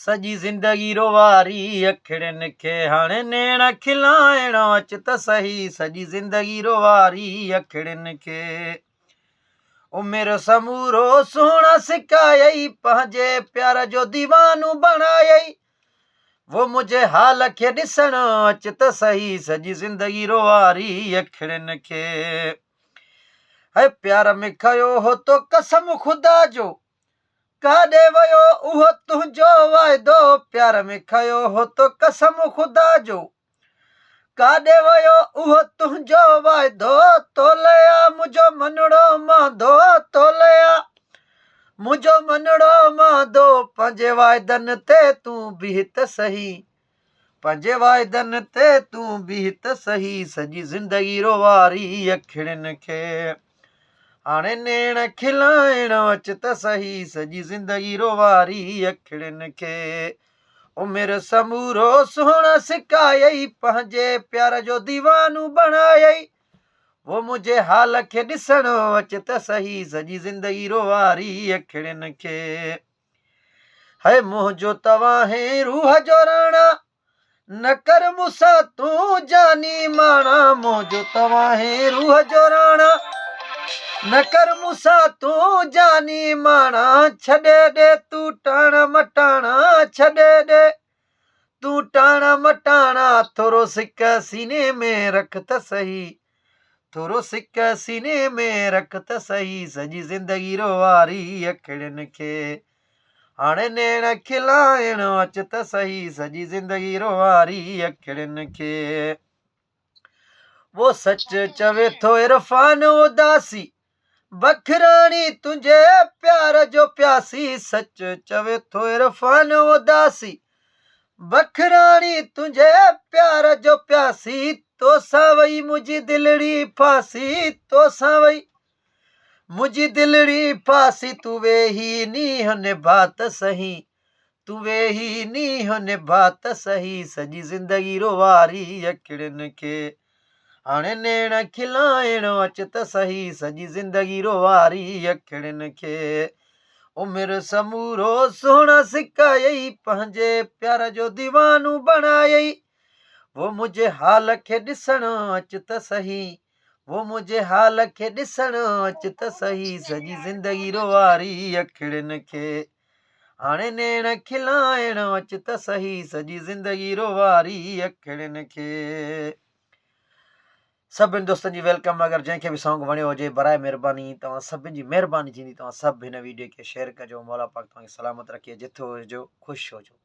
سڄي زندگي روئاري اکڙين کي هاڻي نيڻ کلائڻ اچ ته سهي سڄي زندگي روئاري اکڙين کي عمر سمورو سهڻا سڪايئي پنهنجي پيار جو ديوانو بڻايئي وو منهنجي حال کي ڏسڻ اچ ته سهي سڄي زندگي روئاري اکڙين کي هي پيار ۾ کنيو هو تو قسم خدا جو ڪاڏي ويو اهو تنهنجو واعدو پيار ۾ کنيو هو تو قسم خدا جو ڪاڏي ويو اهو تنهنجو واعدو تو لئه آ منهنجو منڙو ماندو تو لئه آ منهنجو منڙو ماندو پنهنجي واعدن تي تون بيهه ته سهي پنهنجي واعدن تي تون بيهه ته سهي سڄي زندگي روئاري اکڙين کي هاڻي نيڻ کلائڻ اچ ته سهي سڄي زندگي روئاري اکڙين کي عمر سمورو سهڻا سڪايئي پنهنجي پيار جو ديوانو بڻايئي وو منهنجي حال کي ڏسڻ اچ ته سهي سڄي زندگي روئاري اکڙين کي هي منهنجو توانهين روح جو راڻا نه ڪر مون سان تون جاني ماڻا منهنجو توانهين روح جو راڻا نه ڪر مون سان تون جاني ماڻا ڇڏي ڏي تون ٽاڻا مٽاڻا ڇڏي ڏي تون ٽاڻا مٽاڻا ٿورو سڪ سيني ۾ رک ته سهي ٿورو سڪ سيني ۾ رک ته سهي سڄي زندگي روئاري اکڙين کي هاڻي نيڻ کلائڻ اچ ته سهي سڄي زندگي روئاري اکڙين کي وو سچ چوي ٿو عرفان اداسي بکراڻي تنهنجي پيار جو پياسي سچ چوي ٿو عرفان اداسي بکراڻي تنهنجي پيار جو پياسي توسان وئي منهنجي دلڙي ڦاسي توسان وئي منهنجي دلڙي ڦاسي تون ويهي نينهن نڀا ته سهي تون ويهي نينهن نڀا ته سهي سڄي زندگي روئاري اکڙين کي هاڻي نيڻ کلائڻ اچ ته سهي سڄي زندگي روئاري اکڙين کي عمر سمورو سهڻا سڪايئي پنهنجي پيار جو ديوانو بڻايئي وو منهنجي حال کي ڏسڻ اچ ته سهي وو منهنجي حال کي ڏسڻ اچ ته سهي سڄي زندگي روئاري اکڙين کي هاڻي نيڻ کلائڻ اچ ته سهي سڄي زندگي روئاري اکڙين کي. سڀن دوستن جي welcome اگر جنهن کي به سانگ وڻيو هجي برائي مهرباني توهان سڀن جي مهرباني ٿيندي توهان سڀ هن ويڊيو کي شيئر ڪجو مولا پاڪ توهان کي سلامت رکي جٿي هجو خوش هجو.